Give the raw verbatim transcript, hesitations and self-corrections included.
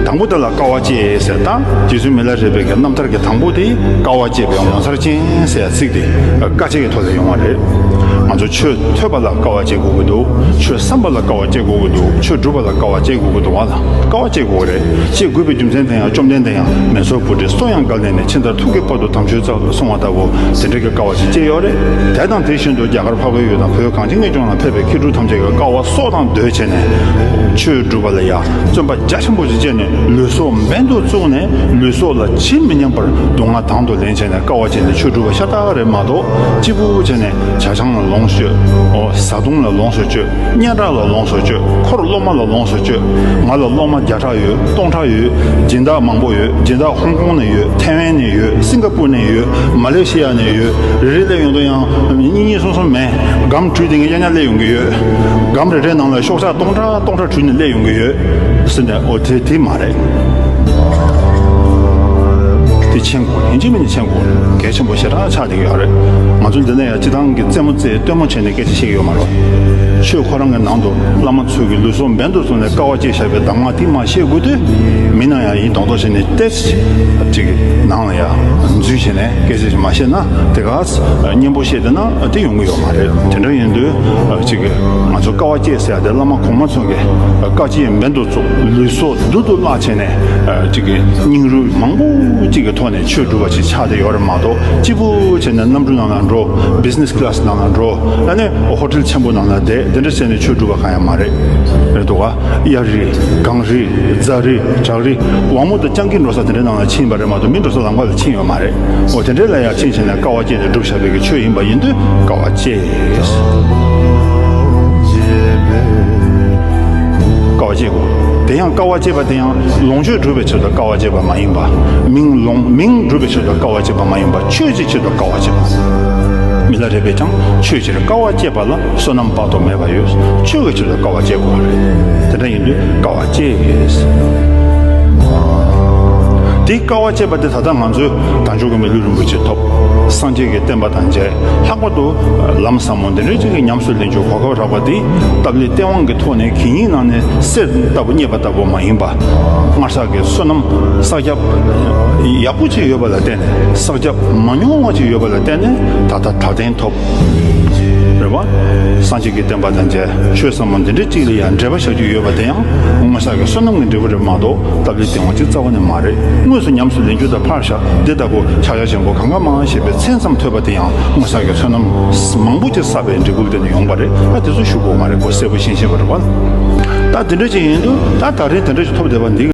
དང་པོ་དེ་ལ་དཀའ་བ་སྤྱད་ཟེར། ད་རྗེ་བཙུན་མི་ལ་རས་པའི་གི་རྣམ་ཐར་གྱི་དང་པོ་དེ་དཀའ་བ་སྤྱད་པའི་ངོ་མཚར་ཅན་ཟེར་ཡ་ཚིག་དེ་དཀའ་སྤྱད་ཀྱི་ཐོག་ལ་ཡོང་བ་རེད། ང་ཚོ་ཆོས་ཐོས་པ་ལ་དཀའ་བ་སྤྱད་དགོས་ཀྱི་འདུག་ཆོས་བསམ་པ་ལ་དཀའ་བ་སྤྱད་དགོས་ཀྱི་འདུག་ཆོས་སྒྲུབ་པ་ལ་དཀའ་བ་སྤྱད་དགོས་ཀྱི་འདུག་བ་ལ་དཀའ་བ་སྤྱད་དགོས་རེད། སྤྱད་དགོས་པའི་རྒྱུ་མཚན་དེ་ཡང་བཅོམ་ལྡན་འདས་ཡང་མེ་སོར་བུ་ཏྲའི་སོ་ཡང་བཀལ་ནས་ནས་ཕྱི་ཟླ་ཐུག་གི་བར་དུ་དམ་ཆོས་ཚགས་པར་གསུང་བ་ལྟ་བུ་དེ་འདྲ་གི་དཀའ་བ་ཞིག་སྤྱད་ཡོད་རེད། དེ་དང་དེ་བཞིན་དུ་རྒྱ་གར་འཕགས་པའི་ཡུལ་དང་བོད་གངས་ཅན་གྱི་ལྗོངས་ལ་ཕེབས་པའི་མཁས་གྲུབ་ཐམས་ཅད་ཀྱིས་དཀའ་བ་སྲོག་དང་བསྡོས་བྱས་ནས་ཆོས་སྒྲུབ་པ་ལ་ཡ་བརྩོན་པ་རྒྱ་ཆེན་པོ་ཞིག་སྤྱད་ནས་ལུས་སྲོག་འབེན་དུ་བཙུགས་ནས་ལུས་སྲོག་ལ་ཇི་མི་སྙམ་པར་སྡུག་བསྔལ་དང་དུ་ལེན་བྱས་ནས་དཀའ་བ་སྤྱད་ནས་ཆོས་སྒྲུབ་པ་ཤ་སྟག་རེད་མ་གཏོགས། སྐྱིད་པོ་བྱས་ནས་ཇ་ཆང་ལ་ལོངས་སྤྱོད། ཨོ་བཟའ་བཏུང་ལ་ལོངས་སུ་སྤྱོད། སྙན་གྲགས་ལ་ལོངས་སུ་སྤྱོད། འཁོར་སློབ་མ་ལ་ལོངས་སུ་སྤྱོད། ང་ལ་སློབ་མ་བརྒྱ་ཕྲག་ཡོད། སྟོང་ཕྲག་ཡོད། སྦྱིན་བདག་མང་པོ་ཡོད། སྦྱིན་བདག་ཧོང་ཀོང་ནས་ཡོད། ཐའེ་ཝན་ནས་ཡོད། སིང་ག་པུར་ནས་ཡོད། མ་ལེ་ཤི་ཡ་ནས་ཡོད། རེ་རེ་སླེབས་ཡོང་དུས་ཡང་གཉིས་གཉིས་གསུམ་གསུམ་མིན། སྒམ་དྲུད་དེ་ངས་གཡར་ཉག་སླེབས་ཡོང་གི་ཡོད། སྒམ་རེ་རེའི་ནང་ལ་ཤོག་ཆག་སྟོང་ཕྲག་སྟོང་ཕྲག་དྲུད་ནས་སླེབས་ཡོང་གི་ཡོད། ཟེར་ནས་ཨོ་དེ་དེ་མ་རེད། དེ་མཁྱེན་དགོས། ཡིན་གཅིག་མིན་གཅིག་མཁྱེན་དགོས། གལ་ཆེན་པོ་ཞེ་དྲག་ཆགས་བསྡད་ཀྱི་ཡོད་རེད། ང་ཚོ་འདི་ནས་ཡང་སྤྱི་བཏང་གི་རྩེད་མོ་རྩེ་སྟོན་མོ་བྱས་ནས་སྐད་ཆ་བཤད་ཀྱི་ཡོད་མ་རེད། ཆོས་ཁོ་རང་གི་ནང་དུ་བླ་མ་ཚོས་ཀྱི་ལུས་སྲོག་འབེན་དུ་བཙུགས་ནས་དཀའ་བ་སྤྱད་བཞག་པའི་གདམས་ངག་དེ་མ་བཤད་དགོས་དུས། མི་ནང་ཡང་ཡིན་མདོག་མདོག་བྱས་ནས་ཏེ་ཅིག་ནང་ལ་ཡང་འཛུལ་བྱས་ནས་སྐད་ཆ་ཞིག་མ་བཤད་ན་དེ་ག་སྙན་པོ་བཤད་བསྡད་ན་དེ་ཡོང་གི་ཡོད་མ་རེད། དེ་འདྲ་ཡིན་དུས་ཅིག་ང་ཚོ་དཀའ་བ་སྤྱད་ཟེར་ཡ་དེ་བླ་མ་གོང་མ་ཚོ་གིས་དཀའ་སྤྱད་འབེན་དུ་བཙུགས། ལུས་སྲོག་རྡུལ་དུ་བརླག་བྱས་ནས་ཅིག་སྙིང་རུས་མང་པོ་ཅིག་གི་ཐོག་ནས་ཆོས་སྒྲུབ་པ་ཅིག་ཆགས་བསྡད་ཡོད་རེད་མ་གཏོགས། སྐྱིད་པོ་བྱས་ནས་གནམ་གྲུ་ནང་ལ་འགྲོ། བྷི་ཛི་ནེ་སི་ཀི་ལ་སི་ནང་ལ་འགྲོ། ཨ་ནི་ཧོ་ཊེལ་ཆེན་པོ་ནང་ལ་བསྡད། དེ་འདྲ་བྱས་ནས་ཆོས་སྒྲུབ་པ་གང་ཡང་མ་རེད། རེད་འདུག་ག་གཡའ་རི། གངས་རི། རྫ་རི། བྲག་རི། དབང་མོ་དང་སྤྱང་ཀི་འགྲོ་ས་དེ་འདྲའི་ནང་ལ་ཕྱིན་པ་རེད་མ་གཏོགས། མི་འགྲོ་ས་ལམ་ཁ་ལ་ཕྱིན་ཡོད་མ་རེད། འོ་དེ་འདྲའི་ལ་ཡང་ཕྱིན་བྱས་ནས་དཀའ་བ་སྤྱད་ནས་སྒྲུབ་བཞག་པའི་གི་ཆོས་ཡིན་པ་ཡིན་དུས་དཀའ་བ་སྤྱད། དཀའ་བ་སྤྱད་དགོས། དེ་ཡང་དཀའ་བ་སྤྱད་པ་དེ་ཡང་ལོངས་སྤྱོད་སྒྲུབ་པའི་ཆེད་དུ་དཀའ་བ་སྤྱད་པ་མ་ཡིན་པ། མིང་ལོངས་མིང་སྒྲུབ་པའི་ཆེད་དུ་དཀའ་བ་སྤྱད་པ་མ་ཡིན་པ། ཆོས་ཀྱི་ཆེད་དུ་དཀའ་བ་སྤྱད་པ། མི་ལ་རས་པས་ཀྱང་ཆོས་ཕྱིར་དཀའ་བ་སྤྱད་པ་ལ་བསོད་ནམས་དཔག་ཏུ་མེད་པ་ཡོད། ཆོས་ཀྱི་ཆེད་དུ་དཀའ་བ་སྤྱད་དགོས་པ་རེད། དེ་འདྲ་ཡིན་དུས་དཀའ་བ་སྤྱད་ཡོད། དེ་དཀའ་བ་སྤྱད་པ་དེ་ད་ལྟ་ང་ཚོས་དལ་འབྱོར་གྱི་མི་ལུས་རིན་པོ་ཆེ་ཐོབ། སངས་རྒྱས་ཀྱི་བསྟན་པ་དང་མཇལ། ལྷག་པར་དུ་ལམ་ཟབ་མོ་འདི་འདྲའི་ཅིག་གི་ཉམས་སུ་ལེན་རྒྱུ་གོ་སྐབས་རག་པ་དེ་སྟབས་ལེགས་སྟེས་དབང་གི་ཐོག་ནས་གད་སྙིགས་ནང་ནས་གསེར་ལྟ་བུ་རྙེད་པ་ལྟ་བུ་མ་ཡིན་པ། སྔར་བསགས་ཀྱི་བསོད་ནམས་བསགས་རྒྱབ་ཡག་པོ་ཅིག་ཡོད་པ་ལ་བརྟེན་ནས། བསགས་རྒྱབ་མ་ཉུང་བ་ཅིག་ཡོད་པ་ལ་བརྟེན་ནས་ད་ལྟ་དལ་རྟེན་ཐོབ། རེད་བ། སངས་རྒྱས་ཀྱི་བསྟན་པ་དང་མཇལ། ཆོས་ཟབ་མོ་འདི་འདྲའི་ཅིག་ལ་ཡང་འབྲེལ་བ་བཞག་རྒྱུ་ཡོད་པ་དེ་ཡང་སྔོན་བསགས་ཀྱི་བསོད་ནམས་ཀྱི་འབྲས་བུ་རེད་མ་གཏོགས། སྟབས་ལེགས་སྟེས་དབང་ཅིག་རྩ་བ་ནས་མ་རེད། དངོས་སུ་ཉམས་སུ་ལེན་རྒྱུ་དང་ཕར་བཞག་འདི་ལྟ་བུ་ཕྱག་རྒྱ་ཆེན་པོ་གང་ག་མང་ཞེས་པའི་མཚན་ཙམ་ཐོས་པ་དེ་ཡང་སྔོན་བསགས་ཀྱི་བསོད་ནམས་མང་པོ་ཅིག་བསགས་པའི་འབྲས་བུ་ལ་བརྟེན་ནས་ཡོང་བ་རེད། ད་དེ་ཚོ་ཞུ་དགོས་མ་རེད། ཁོ་གསལ་པོ་ཤེས་ཤེས་པ་རེད་བ། ད་དེ་འདྲ་ཅིག་ཡིན་དུས་ད་ད་རིང་དེ་འདྲ་ཞིག་ཐོབ་བསྡད་པ་འདི།